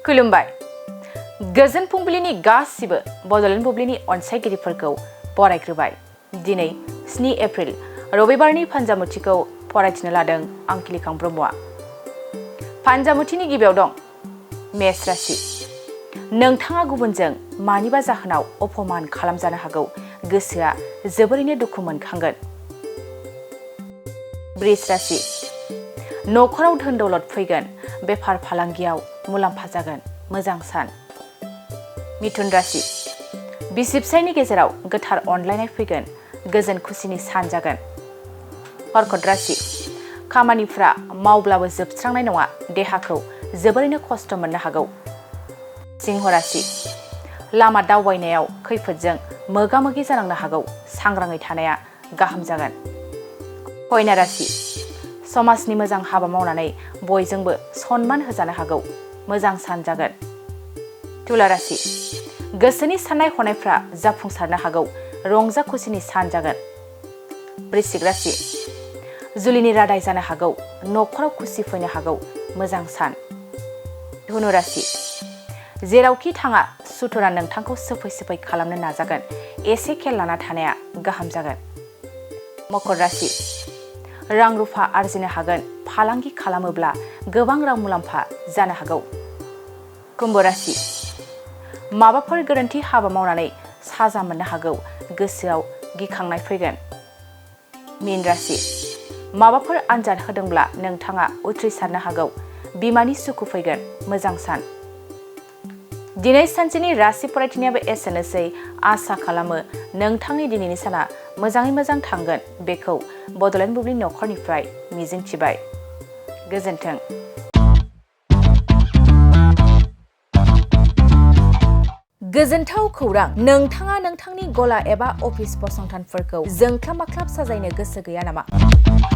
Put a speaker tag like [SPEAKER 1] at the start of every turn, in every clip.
[SPEAKER 1] खुलुमबाय गोजोन फुंबिलिनि गासिबो बड'लेण्ड बुब्लिनि अनसायगिरिफोरखौ बरायग्रोबाय। दिनै 7 एप्रिल रबिबारनि फान्जामुथिखौ फरायथिनो लादों आं किलिखां ब्रह्मआ। फान्जामुथिनि गिबियाव दं मेष राशि। नोंथाङा गुबुनजों मानिबा जाहोनाव अपमान खालामजानो हागौ, गोसोआ जोबोरैनो दुखु मोनखांगोन। वृष राशि। न'खराव धोन दौलत फैगोन, बेफार फालांगियाव मुलाम्फा जागोन, मोजां सान। मिथुन राशि। बिसि फिसायनि गेजेराव गोथार अनलायनाय फैगोन, गोजोन खुसिनि सान जागोन। कर्कट राशि। खामानिफ्रा मावब्लाबो जोबस्रांनाय नङा, देहाखौ जोबोरैनो खस्थ' मोननो हागौ। सिंह राशि। लामा दावबायनायाव खैफोदजों मोगा मोगि जानांनो हागौ, सांग्राङै थानाया गाहाम जागोन। कन्या राशि। समाजनि मोजां हाबा मावनानै बयजोंबो सनमान होजानो हागौ, मोजां सान जागोन। तुला राशि। गोसोनि साननाय हनायफ्रा जाफुंसारनो हागौ, रंजा खुसिनि सान जागोन। वृश्चिक राशि। जुलिनि रादाय जानो हागौ, न'खराव खुसि फैनो हागौ, मोजां सान। धनु राशि। जेरावखि थाङा सुथुरा नोंथांखौ सोफै सोफै खालामनो नाजागोन, एसे खेल लाना थानाया गाहाम जागोन। मकर राशि। रां रुफा आरजिनो हागोन, फालांगि खालामोब्ला गोबां रां मुलाम्फा जानो हागौ। कुम्भ राशि। माबाफोर गोरोन्थि हाबा मावनानै साजा मोननो हागौ, गोसोआव गिखांनाय फैगोन। मीन राशि। माबाफोर आनजाद होदोंब्ला नोंथाङा उथ्रिसारनो हागौ, बिमानि सुखु फैगोन, मोजां सान। दिनै सानसेनि राशि फरायथिनायाबो एसेनोसै। आसा खालामो नोंथांनि दिनैनि साना मोजाङै मोजां थांगोन, बेखौ बड'लेण्ड बुब्लि नखरनिफ्राय मिजिंथिबाय। गोजोन्थों। गोजोनथाव खौरां! नोंथाङा नोंथांनि गला एबा अफिस फसंथानफोरखौ जोंख्लाब माख्लाब साजायनो गोसो गैया नामा?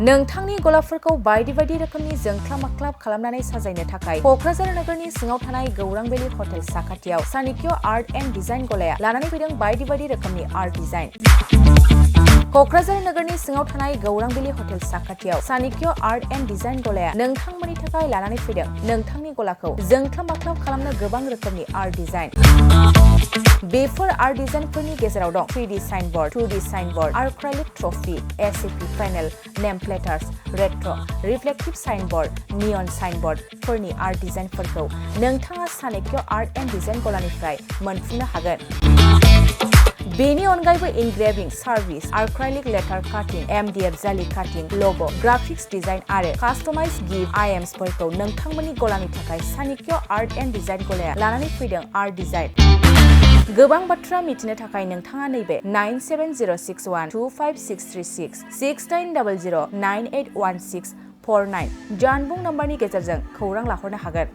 [SPEAKER 1] नोंथांनि गलाफोरखौ बायदि बायदि रोखोमनि जोंख्लाब माख्लाब खालामनानै साजायनो थाखाय क'क्राझार नोगोरनि सिङाव थानाय गौरां भेलि हटेल साखाथियाव चाणक्य आर्ट एन्ड डिजाइन गलाया लानानै फैदों बायदि बायदि रोखोमनि आर्ट डिजाइन। क'क्राझार नोगोरनि सिङाव थानाय गौरां भेलि हटेल साखाथियाव चाणक्य आर्ट एन्ड डिजाइन गलाया नोंथांमोननि थाखाय लानानै फैदों नोंथांनि गलाखौ जोंख्लाब माख्लाब खालामनो गोबां रोखोमनि आर्ट डिजाइन। बेफोर आर्ट डिजाइनफोरनि गेजेराव दं 3D signboard, 2D signboard, acrylic trophy, SAP panel, name plates, retro', reflective signboard, neon साइनबोर्डफोरनि आर्ट डिजाइनफोरखौ नोंथाङा चाणक्य आर्ट एन्ड डिजाइन गलानिफ्राय मोनफुंनो हागोन। बेनि अनगायैबो इनग्रेभिं सार्भिस, आर्क्राइलिक लेटार काटिं, MDF जालि काटिं, लग', ग्राफिक्स डिजाइन आरो कास्टमाइज गिफ्ट आइटेम्सफोरखौ नोंथांमोननि गलानि थाखाय चाणक्य आर्ट एन्ड डिजाइन गलाया लानानै फैदों आर्ट डिजाइन। गोबां बाथ्रा मिथिनो थाखाय नोंथाङा नैबे 9706125636 6800981649 जानबुं नम्बरनि गेजेरजों खौरां लाहरनो हागोन।